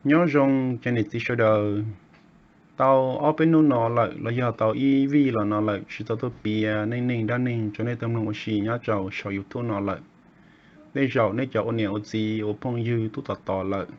Nyob zoo cov niam txiv sawv daws, tau ob peb hnub no lawm los yog tau ib vij los no lawm tsis tau tuaj piav neej neeg dab neeg rau nej tau mloog ua si nyob rau saum YouTube no lawm. Tej zaum nej cov ua niam ua txiv ua phooj ywg twb tos tos lawm,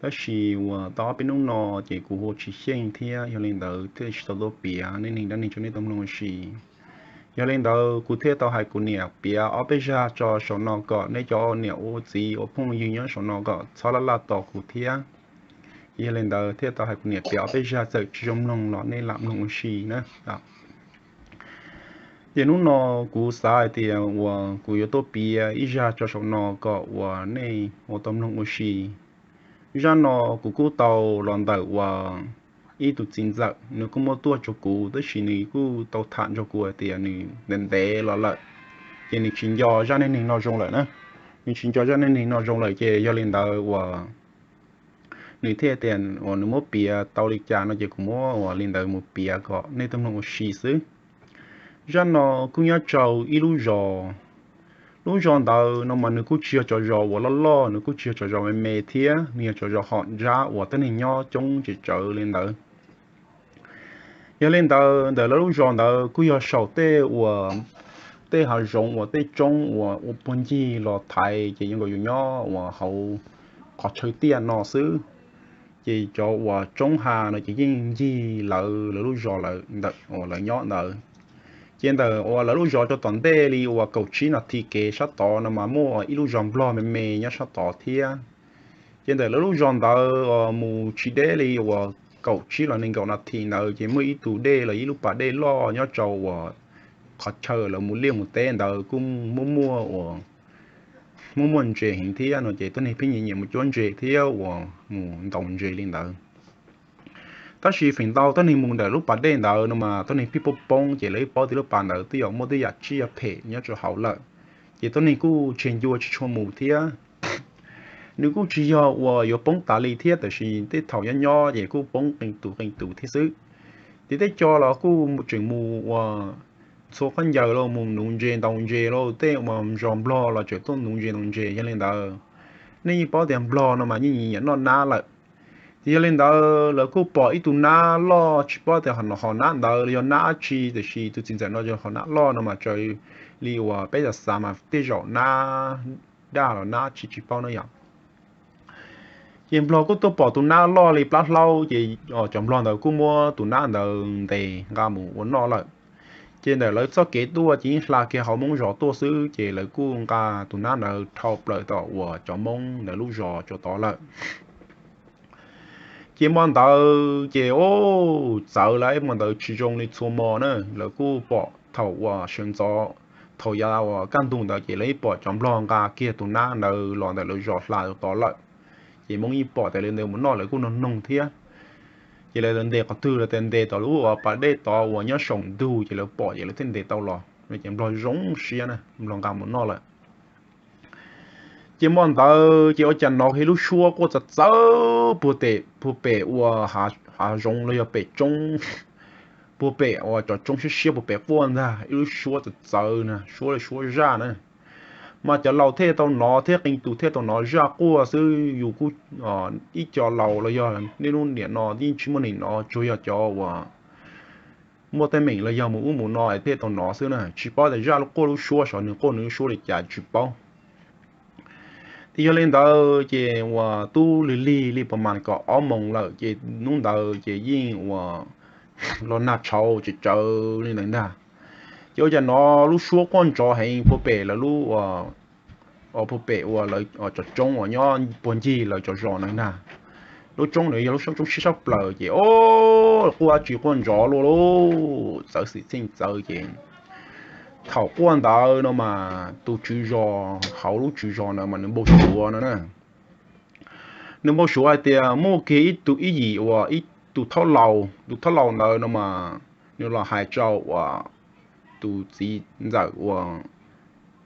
tab sis uas tau ob peb hnub no ces kuv hu tsis xyeej thiab yog li ntawd thiaj tsis tau tuaj piav neej neeg dab neeg rau nej tau mloog ua si. Yog li ntawd kuv thiaj tau hais kuv niam piav ob peb zaj tso saum no kom nej cov ua niam ua txiv ua phooj ywg nyob saum no kom txhob laj laj tos kuv thiab. Yog li ntawd thiaj tau hais kuv niam piav ob peb zaj, txawm tsis zoo mloog los nej lam mloog ua si na. Ces hnub no kuv xav hais tias uas kuv yuav tuaj piav ib zaj tso saum no kom uas nej ua tau mloog ua si. Zaj no kuv kuj tau los ntawm uas ib tug txiv ntxawm, nws kuj muab tuaj rau kuv tab sis nws kuj tau tham nrog kuv hais tias nws ntev ntev los lawm, ces nws tsis nco zaj neej neeg no zoo lawm na. Nws tsis nco zaj neej neeg no zoo lawm ces yog li ntawd uas nws thiaj tias uas nws muab piav tau li cas no ces kuv muab uas li ntawd mus piav kom nej tau mloog ua si xwb. Zaj no kuj nyob rau ib lub zos. Lub zos ntawd no mas nws kuj tsis yog cov zos uas loj loj, nws kuj tsis yog cov zos me me thiab, nws yog cov zos hom ntsab uas tuab neeg nyob coob tsis tsawg li ntawd. Yog li ntawd ntawm lawv lub zos ntawd kuj yog saum tej uas tej hav zoov uas tej roob uas ua puag ncig los thaiv ces yuav nkaus yus nyob uas hauv qhov chaw tiaj no xwb. Ces cov uas roob hav no ces yeej ncig lawv lawv lub zos lawv ntawm uas lawv nyob ntawd. Ces ntawm uas lawv lub zos rau tom ntej li uas kaum tsib nas this kev sab tod no mas muaj ib lub zos nplog me me nyob sab tod thiab. Ces ntawm lawv lub zos ntawd mus tsis deb li uas kaum tsib los nees nkaum nas this ntawd ces muaj ib tug dej los ib lub pas dej loj nyob rau uas qhov chaw lawv mus liaj mus teb ntawd kuj muaj muaj uas muaj muaj ntses heev thiab no ces tuab neeg pheej nyiam nyiam mus cuab ntses thiab uas mus ntaus ntses li ntawd. Tab sis feem ntau tuab neeg mus ntawm lub pas dej ntawd no mas tuab neeg pheej poob poob ces lawv yeej paub tias lub pas ntawd twb yog muaj tej yam tsiaj phem nyob rau hauv lawm, ces tuab neeg kuj tseg ncua tsis tshua mus thiab. Nws kuj tsis yog uas yuav poob tas li thiab tab sis tej thaum nyob nyob ces kuj poob qee tus qee tus thiab xwb. Ces tej co los kuj tseem mus uas txhua khaub ncaws los mus nuv ntses ntaus ntses los tej uas zos nplog los tseem tuaj nuv ntses ntaus ntses. Yog li ntawd nej yeej paub tias nplog no mas yeej nyiam noj nab lawm. Ces yog li ntawd lawv kuj pom ib tug nab loj tsis paub tias ho nab ntawd los yog nab dab tsi tab sis tus txiv ntxawm no yog ho nab loj no mas raws li uas peb xav xav mas tej zaum nab daj los nab tsi tsis paub na yom. Ces nplog kuj tuaj pom tus nab loj li plab hlaub ces cov nplog ntawd kuj muab tus nab ntawd ntes nqa mus ua noj lawm. Ces ntawm lawv txoj kev tuaj ces yeej hla kiag hauv Moob zos tuaj xwb ces lawv kuj nqa tus nab ntawd dhau plaws tom uas cov Moob ntawd lub zos tod lawm. Ces hmo ntawd ces txawv lawm, hmo ntawd tsis zoo li txhua hmo na, lawv kuj pom thaum uas sawv ntxov thaum yav uas kaj ntug ntawd ces lawv yeej pom cov nplog nqa kiag tus nab ntawd los ntawm lawv zos hla tod lawm. Ces Moob yeej pom tias li ntawd mus noj lawv kuj noog noog thiab. Ces lawv ntes qhov twg los tias ntes tom lub uas pas dej tod uas nyob saum ntug ces lawv pom ces lawv thiaj ntes tau los no ces nplog zoo siab na, nplog nqa mus noj lawm. Ces hmo ntawd ces ua cas hnov ib lub suab quaj txawv txawv puag pem uas hav zoov los yog pem roob, puag pem uas cov roob siab siab puag pem quaj ntag, ib lub suab txawv txawv na, suab li suab zaj na. Mas cov laus thiaj tau hnov thiab qee tus thiaj tau hnov zaj quaj xwb, yus kuj ib co laus los yog niaj hnub nim no yeej tsis muaj neeg hnov, tsuas yog cov uas muaj teeb meem los yog mus ub mus no es thiaj tau hnov xwb na, tsis paub tias zaj lub quaj lub suab xyov nws quaj nws lub suab li cas tsis paub. Ces yog li ntawd ces uas twb lig lig li pas mas kaum ob moos lawm ces hnub ntawd ces yeej uas los nag tshauv tsawv tsawv li ntawd ntag. Ces ua cas hnov lub suab quaj nrov heev puag pem lawv lub uas puag pem uas lawv cov roob uas nyob puag ncig lawv cov zos ntawd ntag. Lub roob ntawd yog lub roob siab sab plaws ces o, quaj dab tsi quaj nrov luaj luaj, txawv xwm txheej txawv ces thaum quaj ntawd no mas tus tswv zos hauv lub tswv zos ntawd mas nws npau suav no na. Nws npau suav hais tias muaj kiag ib tug ib yim uas ib tug thaub laus, tus thaub laus ntawd no mas nws los hais rau uas tus txiv ntxawm uas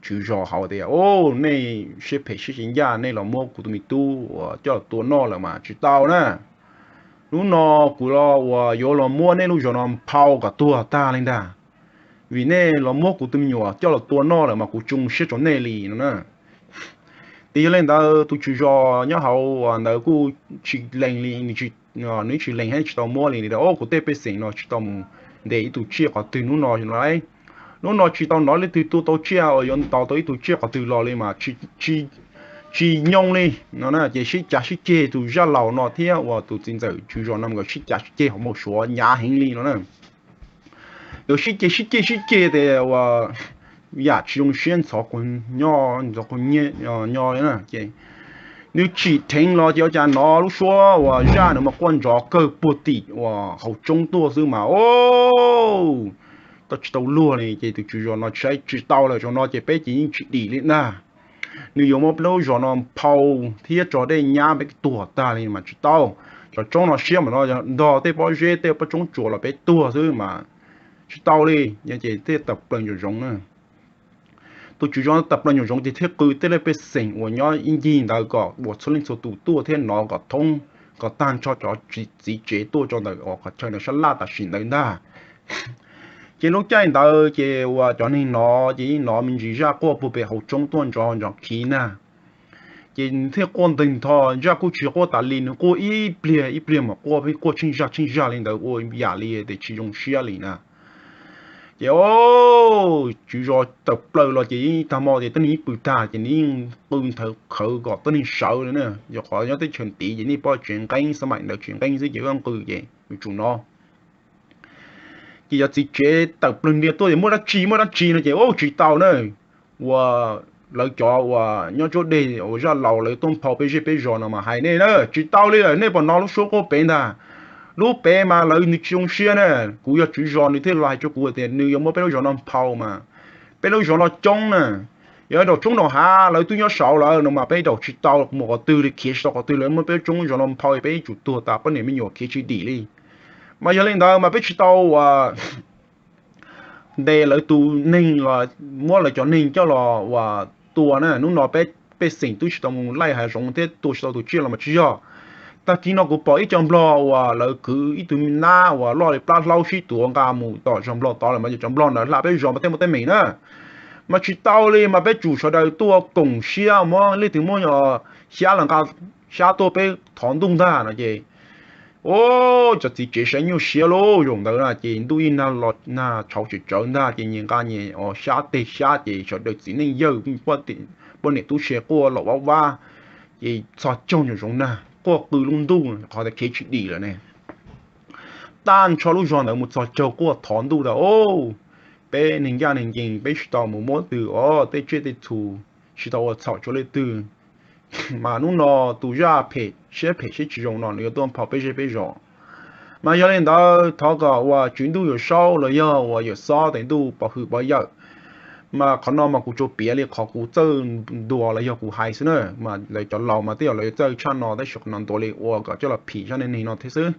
tswv zos hauv tias, o, nej siab phem siab tsis ncaj, nej los muab kuv tus me tub uas coj los tua noj lawm mas tsis tau na. Hnub no kuv los uas yuav los muab nej lub zos no nphau kom tuag tag li ntag, vim nej los muab kuv tus me nyuam coj los tua noj lawm mas kuv tsis zoo siab rau nej li no na. Ces yog li ntawd tus tswv zos nyob hauv ntawd kuj tsis lees li, nws tsis lees thiab tsis tau muab li, nws tias, Au, kuv tej pej xeem no tsis tau mus ntes ib tug tsiaj qhov twg hnub no lauj. Hnub no tsis tau hnov leej twg tua tau tsiaj uas yuav ntaus tau ib tug tsiaj qhov twg los li mas tsis nyoo li no. Ces sib cav sib ceg, tus zaj laus no thiab uas tus txiv ntxawm tswv zos no nkawd sib cav sib ceg hauv npau suav hnyav heev li no na. Nkawd sib ceg sib ceg sib ceg ces uas yam tsis zoo siab ntxhov nyob, ntxhov nyob li na. Ces nws tsim dheev los ces ua cas hnov lub suab uas zaj nws mas quaj nrov kawg puag tim uas hauv tsoob tuaj xwb mas, Au, tau tsis tau luag li. Ces tus tswv zos no saib tsis tau lawm, zaum no ces peb ces yeej tsis dim li ntag. Nws yuav muab peb lub zos no phau thiab tso dej nyab peb tuag tag li mas tsis tau. Cov tsoob no siab mas no ntog tej pob zeb tej pob tsoob tsuas los peb tuag xwb mas tsis tau li. Ces thiaj tawm plaws nraum zoov na. Tus tswv zos tawm plaws nraum zoov ces thiaj qw tej leej pej xeem uas nyob ib ncig ntawd kom uas txhua leej txhua tus tuaj thiab hnov kom thoob, kom tag nrho cov txiv tsev tuaj tso ntawm uas qhov chaw ntawd sab laj tam sim ntawd ntag. Ces lub caij ntawd ces uas cov neeg hnov ces yeej hnov me ntsis zaj quaj puag pem hauv tsoob tuaj nrov nrov khiv na. Ces nws thiaj quaj nteeg ntho, zaj kuj tsis quaj tas li, nws quaj ib pliag ib pliag mas quaj, pheej quaj tsheej zaj tsheej zaj li ntawd ua yam li tias tsis zoo siab li na. Ces o, tswv zos tawm plaws los ces yeej tag hmo ces tuab neeg yeej pw tag ces nws yeej qw nthawv khawv kom tuab neeg sawv li na. Yog qhov nyob teb chaws ntiv ces nej paub tsev nqeeb, xab maim ntawd tsev nqeeb xwb ces wb qw ces yuav tsum no. Ces cov txiv tsev tawm plaws ntiag tuaj tias muaj dab tsi muaj dab tsi no ces o tsis tau na. Uas lawv cov uas nyob tsuab deg uas zaj laus lawv tuaj nphau peb zej peb zos no mas hais nej na, tsis tau li lawm, nej puas hnov lub suab quaj pem ntag? Lub pem mas lawv nws tsis zoo siab na. Kuv yog tswv zos nws thiaj los hais rau kuv tias nws yuav muab peb lub zos no nphau mas peb lub zos no coob na. Yog rau tsoob nraum hav lawv twb nyob saud lawm no mas peb raum tsis tau mus qhov twg li, khiav tsis tau qhov twg, lawv muab peb tsoob zos no nphau peb yuav tsum tuag tas, poj niam me nyuam khiav tsis dim li. Mas yog li ntawd mas peb tsis tau uas ntes lawv tus neeg los muab lawv cov neeg coj los uas tua na. Hnub no peb pej xeem twb tsis tau mus laij hav zoov thiab tua tsis tau tus tsiaj los mas tsis yog. Tag kis no kuv pom ib co nplog uas lawv kwv ib tug nab uas loj li plab hlaub sib tuav nqa mus tom zos nplog tod lawm mas yog cov nplog ntawd hla peb zos mas thiaj muaj teeb meem na. Mas tsis tau li mas peb tsum sawv daws tuaj koom siab, muab leej twg muab xyab los nqa xyab tuaj peb thov ntuj ntag no ces o, cov txiv tsev saib nyuaj siab lauj. Zaum ntawd na ces ntuj ib nag los nag tshauv tsem tsawv ntag ces nyias nqa nyias xyab teg xyab ces sawv daws txiv neej yawg poj niam tub se quaj laum vab vab ces txhos caug nraum zoov nag quaj qw lub ntuj qhov tias khiav tsis dim lawm ne. Tag nrho lub zos ntawd mus txhos caug quaj thov ntuj tas o, peb neeg ncaj neeg ncees peb tsis tau mus muab twg o, tej tsiaj tej txhu tsis tau ua txhaum tshuav leej twg. Mas hnub no tus zaj phem siab phem siab tsis zoo no nws yuav tuaj nphau peb zej peb zos. Mas yog li ntawd thov kom uas tswv ntuj Yawm Saub los yog uas Yawm Xob tes ntuj pov hwm pov yawm. Mas qhov no mas kuv tsuas piav li qhov kuv txawj ntuas los yog kuv hais xwb na, mas lawv cov laus mas twb yog lawv txawj tshaj no tab sis qhov no ntuas li ua kom coj los phim zaj neeg no thiab xwb.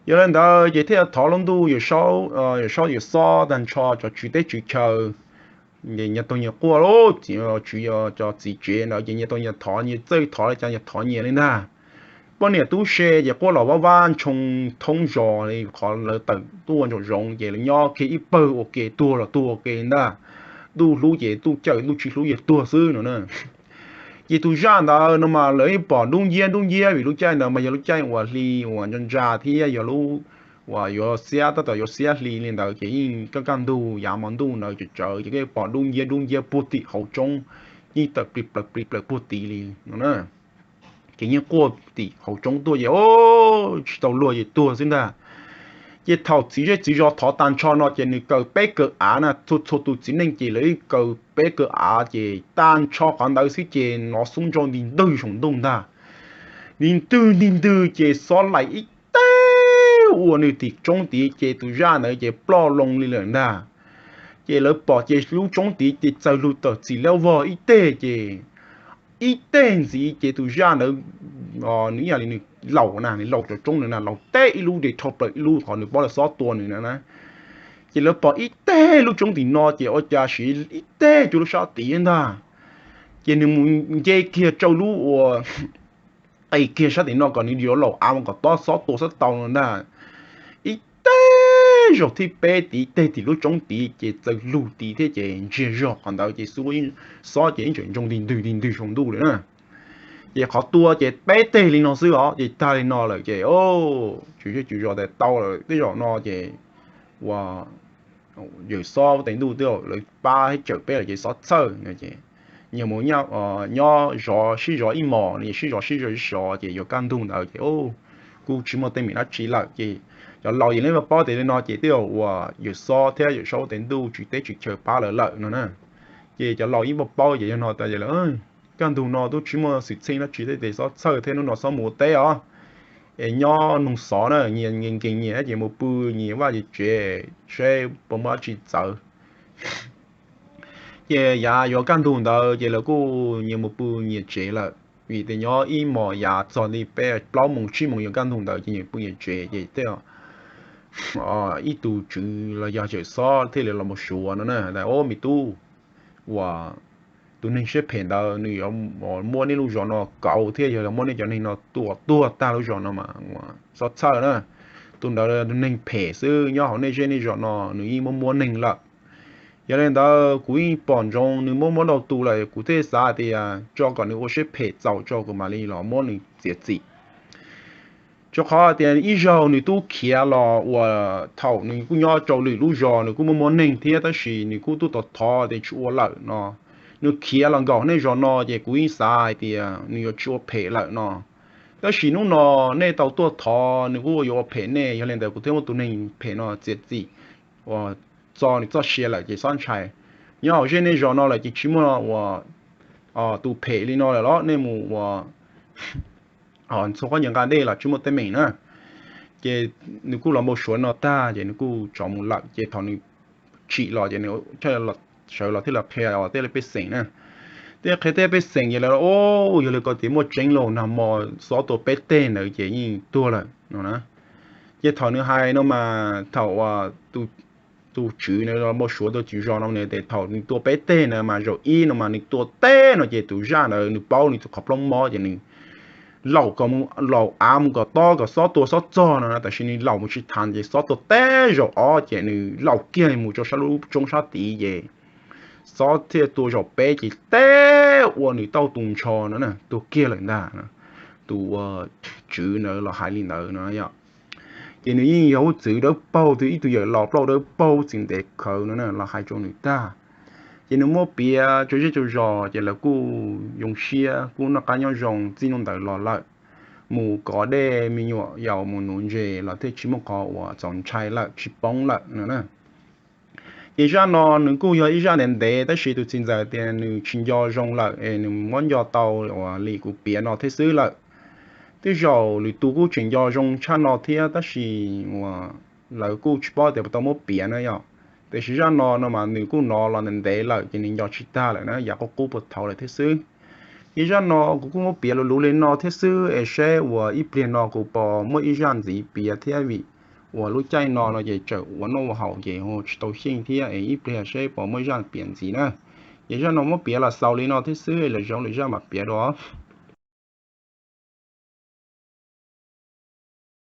Yog li ntawd ces thiaj thov lub ntuj Yawm Saub Yawm Xob tag nrho cov tswv teb tswv chaw. Nyias tug nyias quaj lauj, tswv cov txiv tsev ntawd ces nyias tug nyias thov, nyias txawj thov li cas nyias thov nyias li ntag. Poj niam tub se ces quaj los vab vab ntshoo thoob zos li qhov lawv tawm tuaj nraum zoov ces lawv nyob kiag ib pawg ua ke, tuag los tuag ua ke ntag. Ntuj hlub ces ntuj cawm, ntuj tsis hlub ces tuag xwb no na. Ces tus zaj ntawd no mas lawv yeej pom dub nciab dub nciab vim lub caij ntawd mas yog lub caij uas hli uas ntsa ntsa thiab yog lub uas yuav xiab, tab tom yuav xiab hli li ntawd ces yeej kaj kaj ntug yav hmo ntuj ntawd tsaws tsawv ces yeej pom dub nciab dub nciab puag tim hauv tsoob, yeej tawm plig plaws plig plaws puag tid li no na. Ces yeej quaj tim hauv tsoob tuaj ces o, tsis tau luag ces tuag xwb ntag. Ces thaum txiv zej txiv zos thov tag nrho no ces nws kaw peb kaw av na, txhua txhua tus txiv neej ces lawv yeej kaw peb kaw av ces tag nrho qhov ntawd xwb ces hnov xub ntsau nti ntwg saum ntuj ntag. Nti ntwg nti ntwg ces xob laim ib teg ua nws tim tsoob tid ces tus zaj ntawd ces ploj loo li lawm ntag. Ces lawv pom ces lub tsoob tid ces txaws lug tawm txim liab vog ib teg ces ib teg ntxiv ces tus zaj ntawd nws ib yam li nws laus na, nws laus cov tsoob ntawd na, laus teb ib lub de dhau plaws ib lub qhov nws paub lawv xob tua nws na. Ces lawv pom ib teg lub tsoob tim no ces ua cas siv ib teg rau lub sab tid ntag. Ces nws mus nce kiag rau lub uas qis kiag sab tim no kom nws yuav laus av mus kom tob xob tua xob tau no ntag. Ib teg zaug thib peb tiv teg tim lub roob tid ces txawm lug tid thiab ces ntsiag zog qhov ntawd ces xob ces ib tseem ntsoog tig ntwg tig ntwg saum ntuj li na. Ces qhov tua ces peb teg li no xwb os, ces tag li no lawm ces tswv zej tswv zos tas tau lawm tej zaum no ces ua Yawm Xob ua tes ntuj twb lawv pab thiab cawm peb lawm ces xob txhawj no ces nyias mus nyob zov sib zov ib hmos, sib zov sib zov sib zov ces yuav kaj ntug ntawd ces kuj tsis muaj teeb meem dab tsi lawm ces cov laus yeej paub tias li no ces twb yog uas Yawm Xob thiab Yawm Xob ua tes ntuj tswv teb tswv chaw pab lawv lawm no na. Ces cov laus yeej paub paub ces yog no tas lawm, kaj ntug no twb tsis muaj xwm txheej dab tsi thiab ces xob txhawj thiab hnub no xob mus ua teb os. Es nyob nug xov na, nyias nkees nyias ces mus pw nyias vaj nyias tsev saib puas muaj dab tsi txawv. Ces yav yuav kaj ntug ntawd ces lawv kuj nyias mus pw nyias tsev lawm, vim tias nyob ib hmos yav txog li peb plaub moos tsib moos yuav kaj ntug ntawd ces nyias pw nyias tsev ces tej ib tug tswv los yog Yawm Xob thiaj li los mus suav no na, tas, Au me tub, uas tus neeg siab phem ntawd nws yuav muab nej lub zos no kauv thiab yog muab nej cov neeg no tua tuag tag lub zos no mas xob txhawj na. Tus ntawd tus neeg phem xwb, nyob hauv nej zej nej zos no nws yeej muab muab neeg lawm. Yog li ntawd kuv yeej pom ntsoov nws muab muab ntau tus lawm, kuv thiaj xav tias tso kom nws ua siab phem txaus tso kuv mam li los muab nws txiav txim. Rau qhov tias ib zaug nws twb khiav los uas thaum nws kuj nyob rau lwm lub zos nws kuj muab muab neeg thiab tab sis nws kuj twb tau thov tias tsis ua lawm no. Nws khiav los nkaum nej zos no ces kuv yeej xav hais tias nws yuav tsis ua phem lawm no. Tab sis hnub no nej tau tuaj thov nws kuj yuav ua phem nej, yog li ntawd kuv thiaj muab tus neeg phem no txiav txim uas txo nws txoj sia lawm ces xob ntshai. Nyob hauv zej nej zos no lawm ces tsis muaj uas tus phem li no lawm los nej mus uas ntxhua qhob nyias nqa dej los tsis muaj teeb meem na. Ces nws kuj los npau suav no tag ces nws kuj rov mus lawm ces thaum nws tsim los ces nws sawv los thiaj los qhia tej pej xeem na. Thiaj qhia tej pej xeem ces lawv, Au, yog li ko tias muaj tseeb los nag hmo xob tua peb teg ntawd ces yeej tuag lawm no na. Ces thaum nws hais no mas thaum uas tus tswv na los npau suav tus tswv zos no nws tias thaum nws tua peb teg na mas zaum ib no mas nws tua teb no ces tus zaj ntawd nws paub nws tus qhov plaub mob ces nws laum kom, laum av mus kom tob kom xob tua xob txog no na, tab sis nws laum mus tsis tas ces xob tua teb zaum ob ces nws laum kiag mus rau sab lub roob sab tid ces xob thiaj tua zaum peb ces teb ua nws tau tus ntsho no na tuag kiag lawm ntag. Tus ua tswv ntawd los hais li ntawd no yom. Ces nws yeej yog hub txwv dawb paug, ib tug yawm laus plaub dawb paug txim ntev khawv no na los hais rau nws tag. Ces nws muab piav rau zej rau zos ces lawv kuj zoo siab kuj noj qab nyob zoo txij hnub ntawd los lawm. Mus kov dej me nyuam yaus mus nuv ntses los thiaj tsis muaj qhov uas txaus ntshai lawm tsis poob lawm no na. Ces zaj no nws kuj yog ib zaj ntev ntev tab sis tus txiv ntxawm tias nws tsis nco zoo lawm es nws muab nco tau uas li kuv piav no thiab xwb lawm. Tej zaum lwm tus kuj tseem nco zoo tshaj no thiab tab sis uas lawv kuj tsis paub tias puas tau muab piav na yom. Tiam sis zaj no no mas nws kuj hnov los ntev ntev lawm ces nws nco tsis tag lawm na, yav qub qub puag thaum lawm thiab xwb. Ces zaj no kuv kuj muab piav luv luv li no thiab xwb es seb uas ib pliag no kuv puas muaj ib zaj ntxiv piav thiab vim uas lub caij no no ces tseem ua noj ua haus ces tsis tau xyeej thiab es ib pliag seb puas muaj ib zaj piav ntxiv na. Ces zaj no muab piav los xaus li no thiab xwb, lwm zaus lwm zaj mam piav dua.